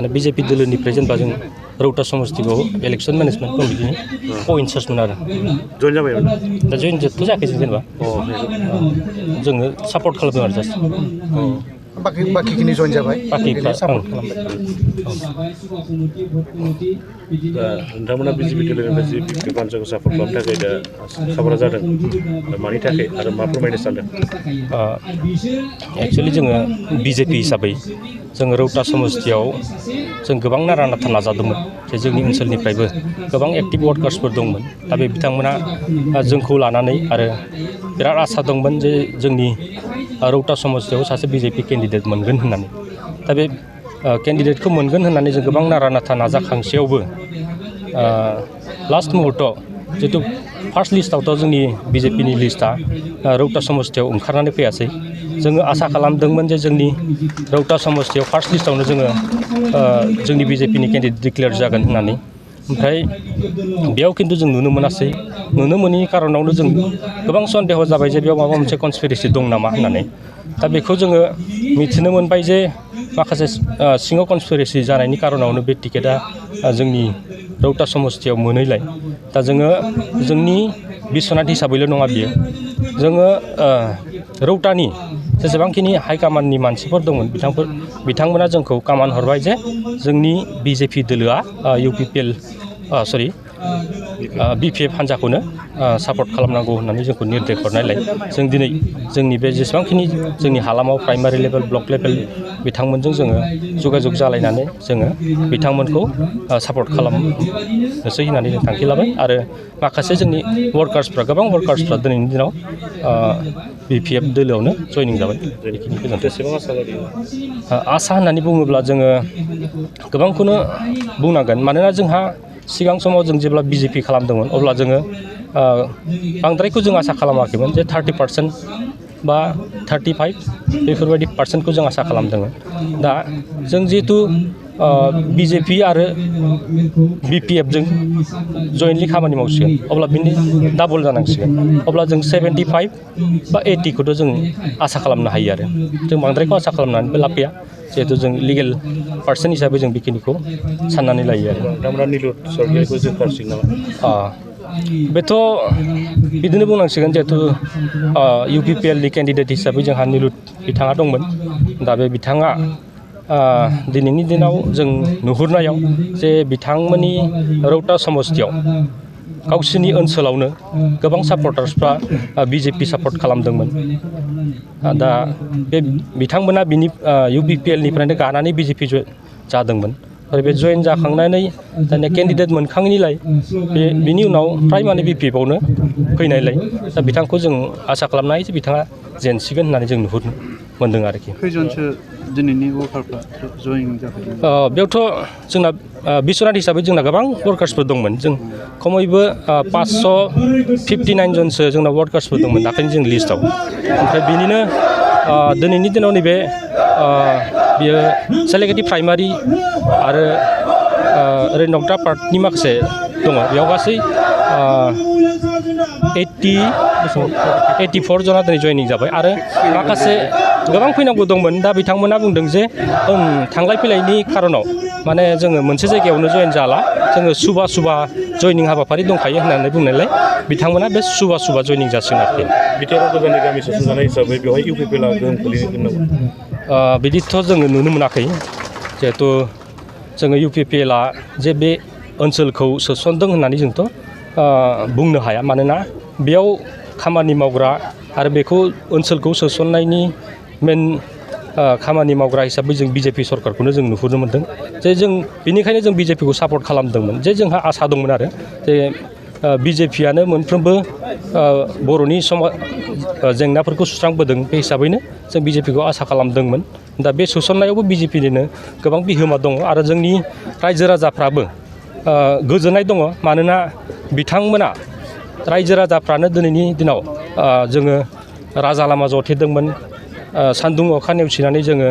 माने बीजेपी दोलोनिफ्राय जेनेबा जों रौता समस्तिखौ इलेक्शन मेनेजमेन्ट कमिटिनि को-इनचार्जमोन आरो जइन जाबाय दा जइन जोबथ' जायाखै जों जेनेबा जोङो सापर्ट खालामदों आरो जास्ट बाखिखिनि जइन जाबाय बाखिफ्रा सापर्ट खालामबाय दा नोंथांमोना बीजेपी दोलोनिफ्राय जि बानजाखौ सापर्ट खालामनो थाखाय दा सापर्टआ जादों मानि थाखाय आरो मा फोरमायनो सानदों एक्चुअलि जोङो बीजेपी हिसाबै जोङो रौता समस्तियाव जों गोबां नारा नाथा नाजादोंमोन जे जोंनि ओनसोलनिफ्रायबो गोबां एक्टिभ वार्कार्सफोर दंमोन दा बे बिथांमोना जोंखौ लानानै आरो बिराद आसा दंमोन जे जोंनि रौता समस्तियाव सासे बीजेपी केन्डिडेट मोनगोन होननानै दा बे केन्डिडेटखौ मोनगोन होननानै जों गोबां नारा नाथा नाजाखांसेयावबो लास्ट मुहुर्तआव जितु फार्स्ट लिस्टआवथ' जोंनि बीजेपीनि लिस्टआ रौता समस्तियाव ओंखारनानै फैयासै जोङो आसा खालामदोंमोन जे जोंनि रौता समस्तियाव फार्स्ट लिस्टआवनो जोङो जोंनि बीजेपीनि केन्डिडेट डिक्लेयार जागोन होननानै ओमफ्राय बेयाव खिन्थु जों नुनो मोनासै नुनो मोनैनि कारनावनो जों गोबां सन्देह जाबाय जे बेयाव माबा मोनसे कनस्पिरेसि दं नामा होननानै दा बेखौ जोङो मिथिनो मोनबाय जे माखासे सिङाव कनस्पिरेसि जानायनि कारनावनो बे टिकेटआ जोंनि रौता समस्तियाव मोनैलाय दा जोङो जोंनि बिस्वनाथ हिसाबैल' नङा बियो जोङो रौतानि जेसेबांखिनि हाइकामान्डनि मानसिफोर दंमोन बिथांमोना जोंखौ कामान हरबाय जे जोंनि बीजेपी दोलोआ UPPL BPF हान्जाखौनो सापर्ट खालामनांगौ होननानै जोंखौ निर्देश हरनायलाय जों दिनै जोंनि बे जेसेबांखिनि जोंनि हालामाव प्राइमारि लेभेल ब्लक लेभेल बिथांमोनजों जोङो जगाजग जालायनानै जोङो बिथांमोनखौ सापर्ट खालामनोसै होननानै जों थांखि लाबाय आरो माखासे जोंनि वार्कार्सफ्रा गोबां वार्कार्सफ्रा दिनैनि दिनाव BPF दोलोआवनो जयनिं जाबाय बेखिनि गोजोन्थों आसा होननानै बुङोब्ला जोङो गोबांखौनो बुंनांगोन मानोना जोंहा सिगां समाव जों जेब्ला बीजेपी खालामदोंमोन अब्ला जोङो बांद्रायखौ जों आसा खालामाखैमोन जे 30% बा 35 बेफोरबायदि पार्सेन्टखौ जों आसा खालामदोंमोन दा जों जिहेतु बीजेपी आरो BPFजों जयेन्टलि खामानि मावसिगोन अब्ला बिनि डाबल जानांसिगोन अब्ला जों 75 बा 80खौथ' जों आसा खालामनो हायो आरो जों बांद्रायखौ आसा खालामनानैबो लाब गैया जिहेतु जों लिगेल पार्सन हिसाबै जों बेखिनिखौ साननानै लायो आरो नोंथांमोना निलुत सरगियारिखौ जोंखारसिगोन नामा बेथ' बिदिनो बुंनांसिगोन जिहेतु UPPLनि केन्डिडेट हिसाबै जोंहा निलुत बिथाङा दंमोन दा बे बिथाङा दिनैनि दिनाव जों नुहुरनायाव जे बिथांमोननि रौता समस्तियाव गावसोरनि ओनसोलावनो गोबां सापर्टार्सफ्रा बीजेपी सापर्ट खालामदोंमोन दा बे बिथांमोना बिनि UPPLनिफ्रायनो गानानै BJP जादोंमोन आरो बे जयेन जाखांनानै दानिया केन्डिडेट मोनखाङैनिलाय बिनि उनाव फ्राय माने BPFआवनो फैनायलाय दा बिथांखौ जों आसा खालामनो हायो जे बिथाङा जेनसिगोन होननानै जों नुहुरनो मोन्दों आरोखि खैजनसो दिनैनि वार्कारफ्रा जयेन जादों बेयावथ' जोंना बिस्वनाथ हिसाबै जोंना गोबां वार्कार्सफोर दंमोन जों खमैबो 559 जनसो जोंना वार्कार्सफोर दंमोन दाखालिनि जों लिस्टआव ओमफ्राय बिनिनो दिनैनि दिनाव नैबे बियो सेलेक्टिभ प्राइमारि आरो ओरै नगदा पार्टनि माखासे दङ बेयाव गासै 84 जना दिनै जयनिं जाबाय आरो माखासे गोबां फैनांगौ दंमोन दा बिथांमोना बुंदों जे थांलाय फैलायनि खारनाव माने जोङो मोनसे जायगायावनो जयेन जाला जोङो सुबा जयनिं हाबाफारि दंखायो होननानै बुंनायलाय बिथांमोना बे सुबा जयनिं जासिगोन आरोखि बिटिआर गोदाननि गामि सोसनजानाय हिसाबै बेवहाय UPPLआ गोहोम खोलैगोन नामा बिदिथ' जोङो नुनो मोनाखै जिहेथु जोङो UPPLआ जे बे ओनसोलखौ सोसनदों होननानै जोंथ' बुंनो हाया मानोना बेयाव खामानि मावग्रा आरो बेखौ ओनसोलखौ सोसननायनि मेन खामानि मावग्रा हिसाबै जों BJP सरकारखौनो जों नुहुरनो मोन्दों जे जों बेनिखायनो जों BJPखौ सापर्ट खालामदोंमोन जे जोंहा आसा दंमोन आरो जे BJPआनो मोनफ्रोमबो बर'नि जेंनाफोरखौ सुस्रांबोदों बे हिसाबैनो जों BJPखौ आसा खालामदोंमोन दा बे सोसननायावबो BJPनिनो गोबां बिहोमा दङ आरो जोंनि रायजो राजाफ्राबो गोजोननाय दङ मानोना बिथांमोना रायजो राजाफ्रानो दिनैनि दिनाव जोङो राजा लामा जथेदोंमोन सान्दुं अखा नेवसिनानै जोङो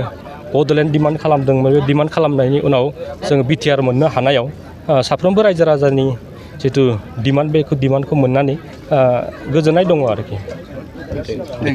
बड'लेण्ड डिमान्ड खालामदोंमोन बे डिमान्ड खालामनायनि उनाव जोङो BTR मोननो हानायाव साफ्रोमबो रायजो राजानि जिथु डिमान्ड बेखौ डिमान्डखौ मोननानै गोजोननाय दङ आरोखि